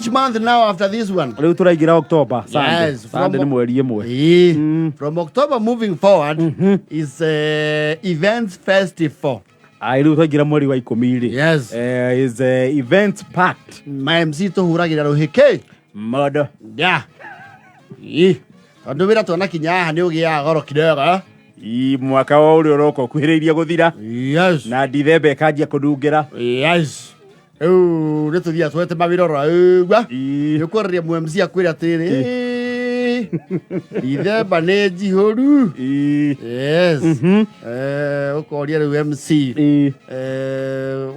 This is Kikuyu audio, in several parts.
Which month now after this one? Rĩu tũraingĩra October. Sunday. Yes, from Sunday nĩ mweri ĩmwe. Ĩĩ. From October moving forward is events festival. Ai, rĩu twaingĩra mweri wa 10 rĩ. Yes. Is events packed. Ma MC tũhuragĩra rũhĩkĩ. Murder. Yeah. Ĩĩ. Tondũ wĩra twanakinya haha nĩ ũgĩaga goro kidogo. Ii, mwaka wa ũrĩa ũroka ũkuhĩrĩirie gũthira. Yes. Na Dithemba ĩkanjia kũnungĩra. Yes. Rĩu nĩ tũthiaga twete mawĩra oro ũguo. Ii. Nĩ ũkwarĩria mu MC akwĩra atĩrĩrĩ. Dithemba nĩ njihũru. Ii. Yes. Ũkoria rĩu MC. Ii.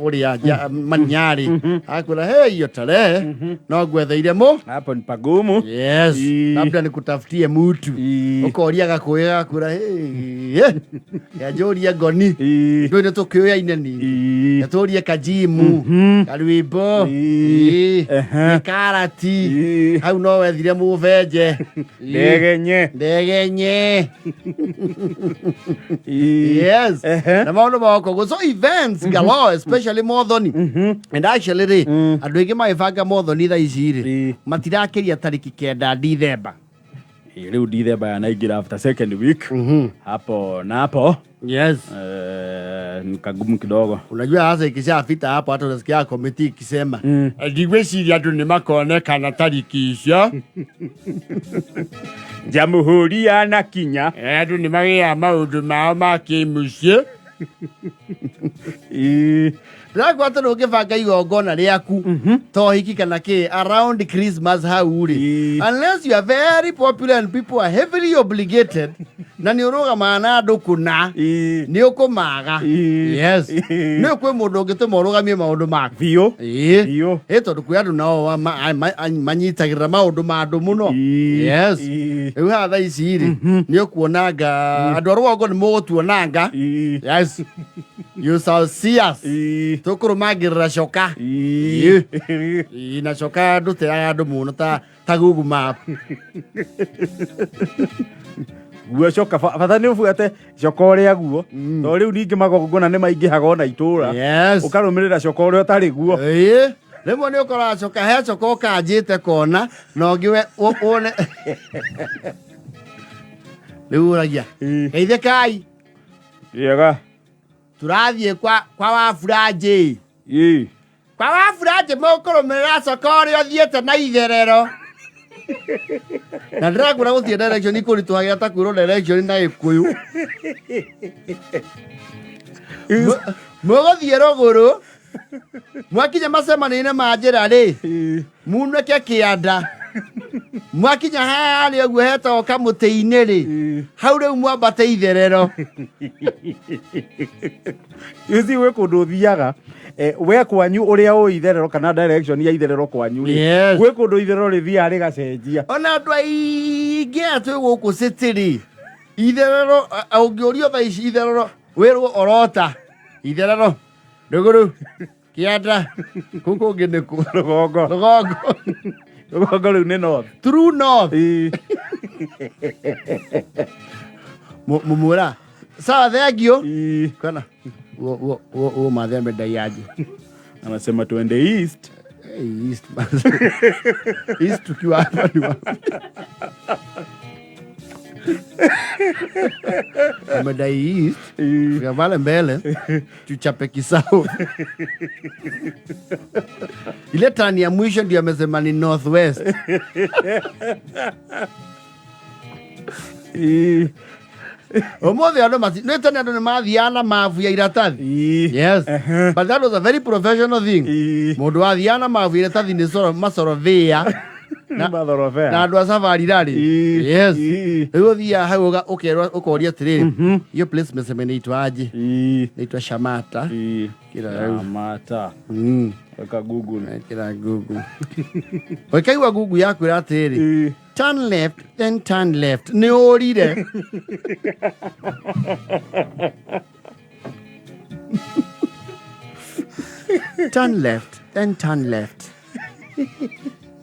Ũrĩa manyarĩ akwĩra hey, hiyo tarehe no ngwetheire mũ. Hapo ni pagumu. Yes. Ii. Labda nikutafutie mutu. Ii. Ũkoria gakũĩ gakwĩra hey, yanjũrie ngoni. Ii. Ndũĩ nĩ tũkĩũyaine ningĩ. Ii. Yatũrie kajimu karwĩmbo. Ii. Ii. Ehe. Karati. Ii. Hau no wethire mũbenje. Ii. Ndegenye. Ndegenye. Ii. Yes. Ehe. Na maũndũ moko guo. So events galore, especially Mothoni. And actually rĩ, andũ aingĩ magĩbanga Mothoni thaa ici rĩ, Ii. matirakĩria tarĩki 9 Dithemba. Ĩ, rĩu Dithemba yanaingĩra after second week hapo napo. Yes. Ni kagumu kidogo. Unajua sasa ikishafita hapo hata unasikia komiti ikisema ndigwĩciria andũ nĩ makonekana tariki icio. Jamhuri yanakinya. Andũ nĩ magĩaga maũndũ mao ma kĩmũciĩ. Ĩ. Ndĩrakwĩra atĩ ndũngĩbanga igongona rĩaku ta ũhiki kana kĩ around Christmas hau rĩ, unless you are very popular and people are heavily obligated na nĩ ũrũgamaga na andũ kũna, nĩ ũkũmaga. Yes. Nĩ kwĩ mũndũ ũngĩtũma ũrũgamie maũndũ maku. Biũ. Ĩĩ. Biũ. Ĩ, tondũ kwĩ andũ nao manyitagĩrĩra maũndũ ma andũ mũno. Yes. Rĩu haha thaa ici rĩ, nĩ ũkuonanga andũ a rũgongo nĩ mũgũtuonanga. Yes. You shall see us. Tũkũrũmangĩrĩra coka. Ĩĩ, na coka ndũteaga andũ mũno ta Google Map. Guo coka bata nĩ ũbuate coka ũrĩa guo, tondũ rĩu ningĩ magongona nĩ maingĩhaga ona itũra. Yes. Ũkarũmĩrĩra coka ũrĩa ũtarĩ guo. Ĩĩ. Rĩmwe nĩ ũkoraga coka he coka ũkanjĩte kona na ũngĩ wone. Rĩu ũragia. Geithĩkai. Yega. Tũrathiĩ kwa Wabura-Njĩ. Ĩĩ. Kwa Wabura-Njĩ mũkũrũmĩrĩra coka ũrĩa ũthiĩte na itherero. Na ndĩrakwĩra gũthiĩ direction ikũritũhagĩra ta kwĩrwo direction na Gĩkũyũ. Mũgũthiĩ rũgũrũ, mwakinya macemanio-inĩ ma njĩra rĩ, munĩke kĩanda. Mwakinya harĩa ũguo hetagwo kamũtĩ-inĩ rĩ, hau rĩu mwambate itherero. You see, gwĩ kũndũ ũthiaga, we kwanyu ũrĩa ũĩ itherero kana direction ya itherero kwanyu rĩ, Yes. gwĩ kũndũ itherero rĩthiaga rĩgacenjia. Ona andũ aingĩ aya twĩ gũkũ city rĩ, itherero, ũngĩũrio thaa ici itherero wĩrwo orota itherero rũgũrũ kĩanda kũu kũngĩ nĩ kũ? Rũgongo. Rũgongo. Rũgongo rĩu nĩ north. True north. Ĩĩ. Mũmwĩra sawa, thank you. Ĩĩ. Kana uo mathembe ndaiaje. Anasema tuende east. Hey, east. East tukiwa hapa ni wapi? Amedai east. Fika pale mbele tuchape kisao. Ile tani ya mwisho ndio amesema ni northwest. Ĩĩ. Ũmũthĩ andũ nĩ tene andũ nĩ mathiaga na mabu ya iratathi. Ĩĩ. Yes. Ehe. But that was a very professional thing. Ĩĩ. Mũndũ wathiaga na mabu ya iratathi nĩ macorovĩa. Mathorobea. Na andũ a safari rally. Ĩĩ. Yes. Ĩĩ. Rĩu ũthiaga hau ũkerwo ũkoria atĩrĩrĩ, hiyo place mesema inaitwa aje? Ĩĩ. Inaitwa Shamata. Ĩĩ. Kila rĩu. Shamata. Weka Google. Kila Google. Ũkaigua Google yakwĩra atĩrĩrĩ, Ĩĩ. turn left, then turn left. Nĩ ũrire. Turn left, then turn left.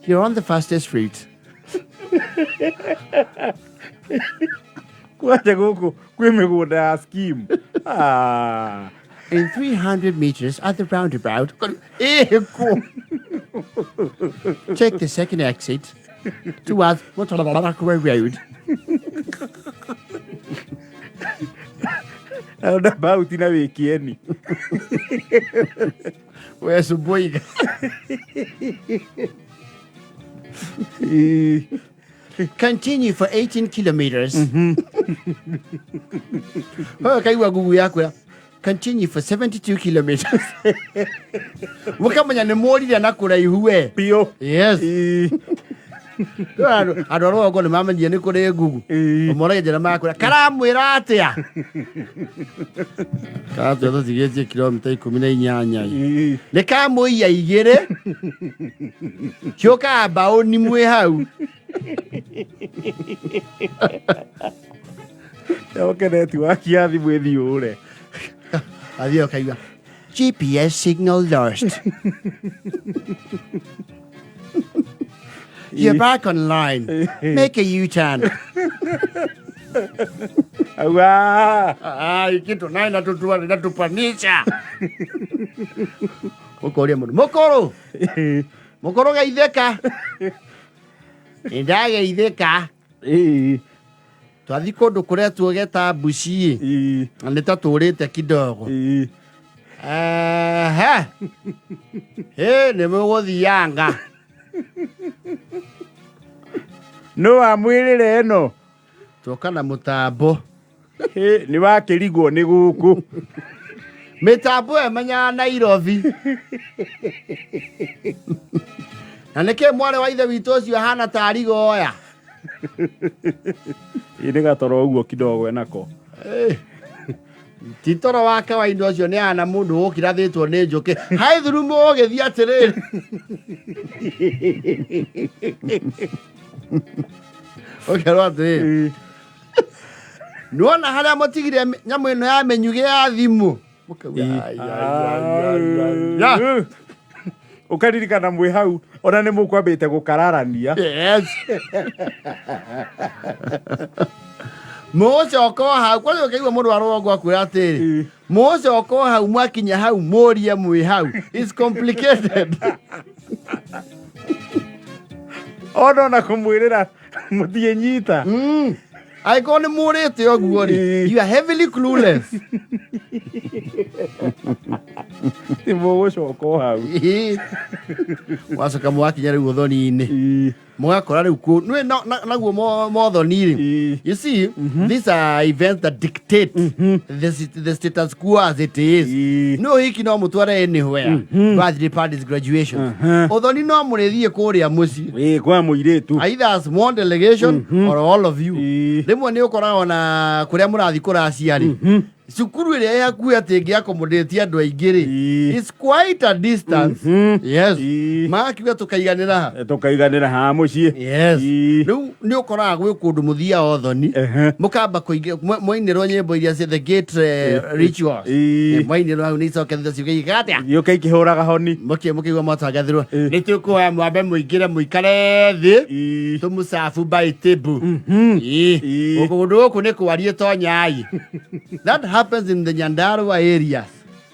You're on the fastest route. Kwanja gũkũ kwĩ mĩgũnda ya scheme. Ah. In 300 meters at the roundabout. Ĩkũ. Take the second exit towards Motorabakwe Road. Roundabout na wĩ kĩeni. We Subuiga. Continue for 18 kilometers. Wewe kaigua gugu yakwĩra continue for 72 kilometers. Mũkamenya nĩ mũrire na kũraihu we. Biũ. Yes. Ĩĩ. Rĩu andũ a rũgongo nĩ mamenyire nĩ kũrĩ ngugu. Ĩĩ. Ũmoragia njĩra makwĩra karamwĩra atĩa? Karatwĩra tũtigĩtie kilomita 18. Ĩĩ. Nĩ kamũiya igĩrĩ. Ciũkaga mbaũni mwĩ hau. Oke netiwaki ya thimũ ĩthiĩ ũre. Athiĩ ũkaigua GPS signal lost. You're back online. Make a U-turn. Aua. Ah, kitu naye natutua natupanisha. Ũkoria mũndũ mũkũrũ mũkũrũ geithĩka. Nĩndageithĩka. Ĩĩ. Twathiĩ kũndũ kũrĩa tuogeta mbuci Ĩĩ. na nĩ ta tũrĩte kidogo. Ĩĩ. Ehe. Ĩ nĩ mũgũthianga. Nũ wamwĩrĩre ĩno? Tuoka na mũtambo. Ĩ, nĩ wakĩrigwo nĩ gũkũ. Mĩtambo ĩmenyaga Nairobi. Na nĩkĩ mwarĩ wa ithe witũ ũcio ahana ta arigoya? Ĩ nĩ gatoro ũguo kidogo enako. Eh, Ti toro wa kawaida ũcio nĩ ahana mũndũ ũkirathĩtwo nĩ njũkĩ. Hai thurumo ũgĩthiĩ atĩrĩrĩ. Ũkerwo atĩrĩrĩ. Nĩwona harĩa mũtigire nyamũ ĩno ya mĩnyugĩ ya thimũ? Mũkauga, "Ai, ai, ai, ai, ai." Ũkaririkana mwĩ hau ona nĩ mũkwambĩte gũkararania. Yes. Mũgũcoka o hau kwanja ũkaigua mũndũ wa rũgongo akwĩra atĩrĩ mũgũcoka o hau mwakinya hau mũrie mwĩ hau. It's complicated. Ona ona kũmwĩrĩra mũthiĩ nyita. Angĩkorwo nĩ mũrĩte ũguo rĩ, you are heavily clueless. Nĩ mũgũcoka o hau. Ĩĩ. Wacoka mwakinya rĩu ũthoni-inĩ mũgakora rĩu kũ nĩ naguo mothoni rĩ. You see, these are events that dictate the status quo as it is. No hiki no mũtware anywhere, birthday parties, graduation, ũthoni no mũrĩthiĩ kũrĩa mũciĩ. Ĩĩ, kwa mũirĩtu. Either as one delegation or all of you. Rĩmwe nĩ ũkoraga ona kũrĩa mũrathiĩ kũracia rĩ, cukuru ĩrĩa ĩ hakuhĩ atĩ ĩngĩ accommodate andũ aingĩ rĩ, it's quite a distance. Yes. Magakiuga tũkaiganĩra ha? Tũkaiganĩra ha mũciĩ. Yes. Rĩu nĩ ũkoraga gwĩ kũndũ mũthiaga ũthoni, mũkamba kũingĩ mwainĩrwo nyĩmbo iria cia the gate rituals. Mwainĩrwo hau nĩ icoke thutha ciũke igĩka atĩa? Gĩũke ikĩhũraga honi. Mũkĩigua mwatangathirwo nĩ tũkũhoya mwambe mũingĩre mũikare thĩ tũmũcabu by table. Ĩĩ. Kũndũ gũkũ nĩ kwarie tonyai. That happens in the Nyandarua areas.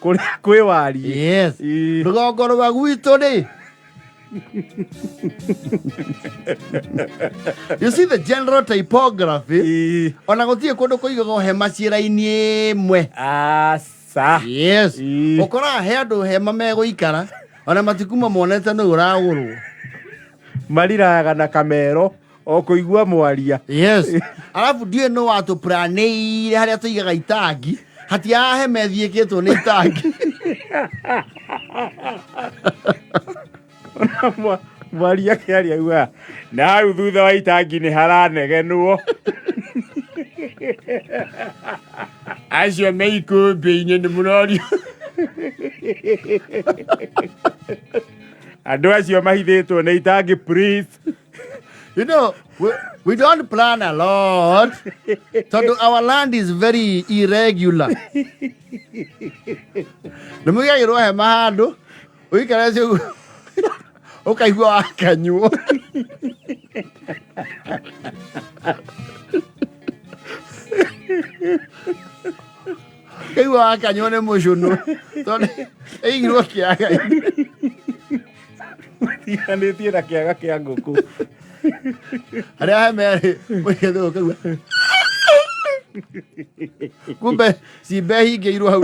Kũrĩa kwĩ wariĩ. Yes. Rũgongo rwa gwitũ rĩ, you see the general typography, ona gũtirĩ kũndũ kũigagwo hema ciĩra-inĩ ĩmwe. Aca. Yes. Ũkoraga he andũ hema megũikara ona matikuma monete nũ ũragũrwo. Mariraga na kamero o kũigua mwaria. Yes. Arabu ndiũĩ nũ watũplanĩire harĩa tũigaga itangi hatiaga hema ĩthiĩkĩtwo nĩ itangi. Mwaria akĩaria augaga na hau thutha wa itangi nĩ haranegenwo. Acio me ikũmbĩ-inĩ nĩ mũrorio. Andũ acio mahithĩtwo nĩ itangi, please. You know, we don't plan a lot. Tondũ our land is very irregular. Nĩ mũigagĩrwo hema handũ, ũikare ũguo, ũkaigua wakanyuo. Ũkaigua wakanyuo nĩ mũcũnũ. Tondũ ĩigirwo kĩaga-inĩ. Ĩriganĩtie na kĩaga kĩa ngũkũ. Harĩa hema ĩrĩ mũigĩte ũkaigua kumbe cimbe hingĩirwo hau.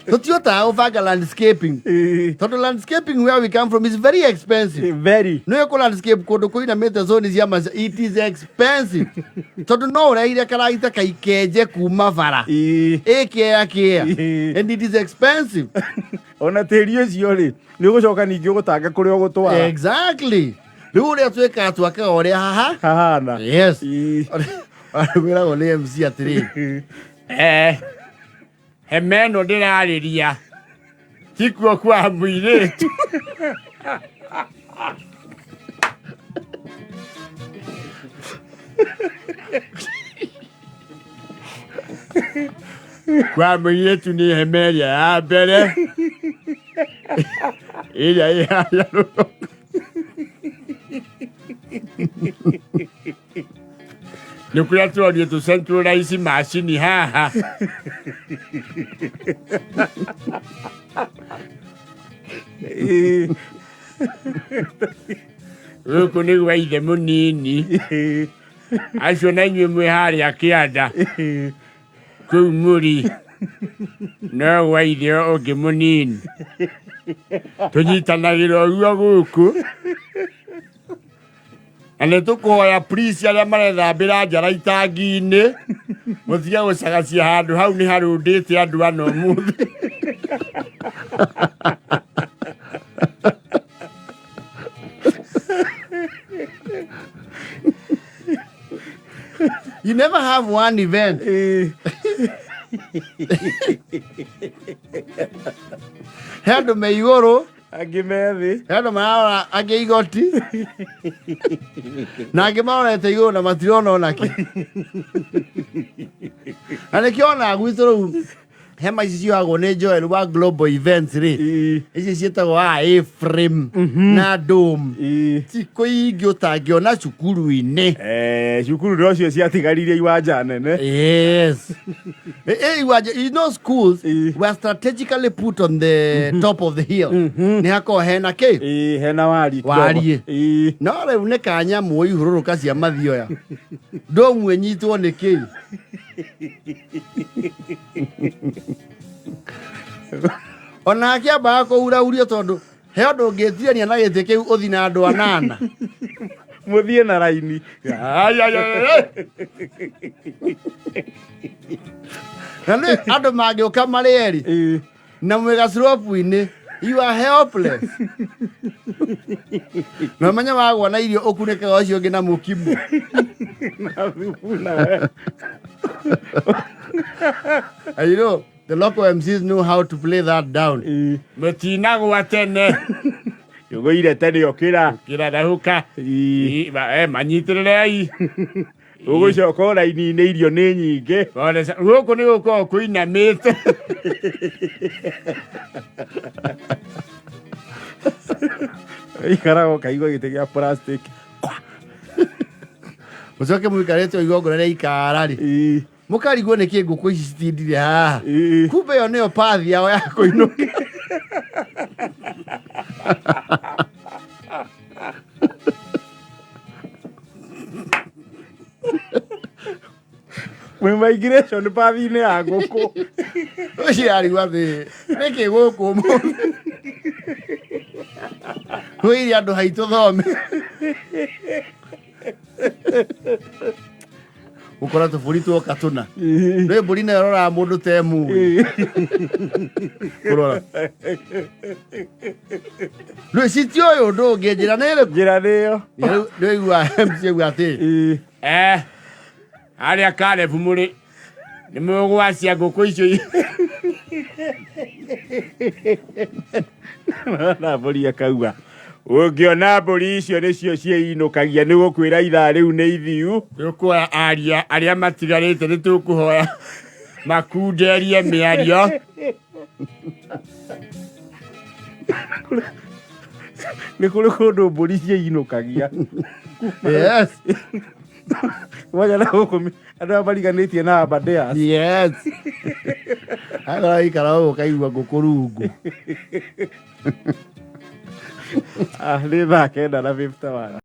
Tũtihotaga gũbanga landscaping tondũ landscaping where we come from is very expensive. Very. Nĩ kũ landscape kũndũ kũinamĩte zone cia maca, it is expensive tondũ no ũrehire karagita kaikenje kuma bara ĩkĩea kĩa and it is expensive. Ona tĩri ũcio rĩ, nĩ ũgũcoka ningĩ ũgũtange kũrĩa ũgũtwara. Exactly. Rĩu ũrĩa twĩkaga, twakaga ũrĩa haha hahana. Yes. Wĩragwo nĩ MC atĩrĩrĩ, hema ĩno ndĩrarĩria tikuo kwa mũirĩtu. Kwa mũirĩtu nĩ hema ĩrĩa ya mbere ĩrĩa ĩ harĩa rũgongo. Nĩ kũrĩa tũronio tũ centralize macini haha. Gũkũ nĩ gwa ithe mũnini. Acio na inyuĩ mwĩ harĩa kĩanda kũu mũri no gwa ithe ũngĩ mũnini. Tũnyitanagĩra ũguo gũkũ. Na nĩ tũkũhoya please arĩa marethambĩra njara itangi-inĩ mũtige gũcagacia handũ hau, nĩ harũndĩte andũ ana ũmũthĩ. You never have one event. He andũ me igũrũ, angĩ me thĩ, he andũ mararora angĩ igoti na angĩ marorete igũrũ na matirona onakĩ. Na nĩkĩo onaga gwitũ rĩu hema ici cioyagwo nĩ Joel wa Global Events rĩ, ici ciĩtagwo A-frame na dome, ti kũingĩ ũtangĩona cukuru-inĩ. Eh, cukuru nocio ciatigaririe iwanja nene. Yes. Iwanja, you know schools were strategically put on the top of the hill. Nĩ hakoragwo hena kĩ? Ĩĩ, hena wari kidogo. Wariĩ. No rĩu nĩ kanyamũ ihũrũrũka cia mathioya. Ndũmu ĩnyitwo nĩ kĩ? Ona akĩambaga kũhurahurio tondũ he ũndũ ũngĩtirania na gĩtĩ kĩu ũthi na andũ anana. Mũthiĩ na raini. Ai, ai, ai, ai. Na nĩ andũ mangĩũka marĩ erĩ na mwĩ gacurobu-inĩ, you are helpless. Na ũmenye wagwa na irio ũkunĩkaga ũcio ũngĩ na mũkimo. Na thubu nawe. And you know, the local MCs know how to play that down. Mũtinagwa tene. Ũgũire tene, ũkĩra. Kĩrarahũka. Manyitĩrĩrei. Ũgũcoka o raini-inĩ, irio nĩ nyingĩ. Pole gũkũ nĩ gũkoragwo kũinamĩte. Ikaraga ũkaigua gĩtĩ gĩa plastic. Mũcoke mũikarĩte o igongona rĩa ikara rĩ, mũkarigwo nĩ kĩ ngũkũ ici citindire haha. Kumbe ĩyo nĩyo pathi yao ya kũinũka. Mwĩ migration pathi-inĩ ya ngũkũ. Ũcio arigwo atĩ nĩkĩ gũkũ ũmũthĩ kwĩire andũ haitũ thome gũkora tũbũri tuoka tũna. Nĩ mbũri nayo ĩroraga mũndũ ta ĩmũĩ kũrora rĩu citiũĩ ũndũ ũngĩ, njĩra nĩ ĩrĩkũ? Njĩra nĩyo. Rĩu nĩũigua MC auga atĩ harĩa karebu mũrĩ nĩ mũgwacia ngũkũ icio. Na mbũri akauga ũngĩona mbũri icio nĩcio ciĩinũkagia, nĩ gũkwĩra ithaa rĩu nĩ ithiu. Tũkuoya aria arĩa matigarĩte, nĩ tũkũhoya makunderie mĩario. Nĩ kũrĩ kũndũ mbũri ciĩinũkagia. Yes. Mwanya na gũkũ andũ aya mariganĩtie na Aberdares. Yes. Agora ikara ũũ ũkaigua ngũkũ rungu. Ah, nĩ thaa 9 na 51.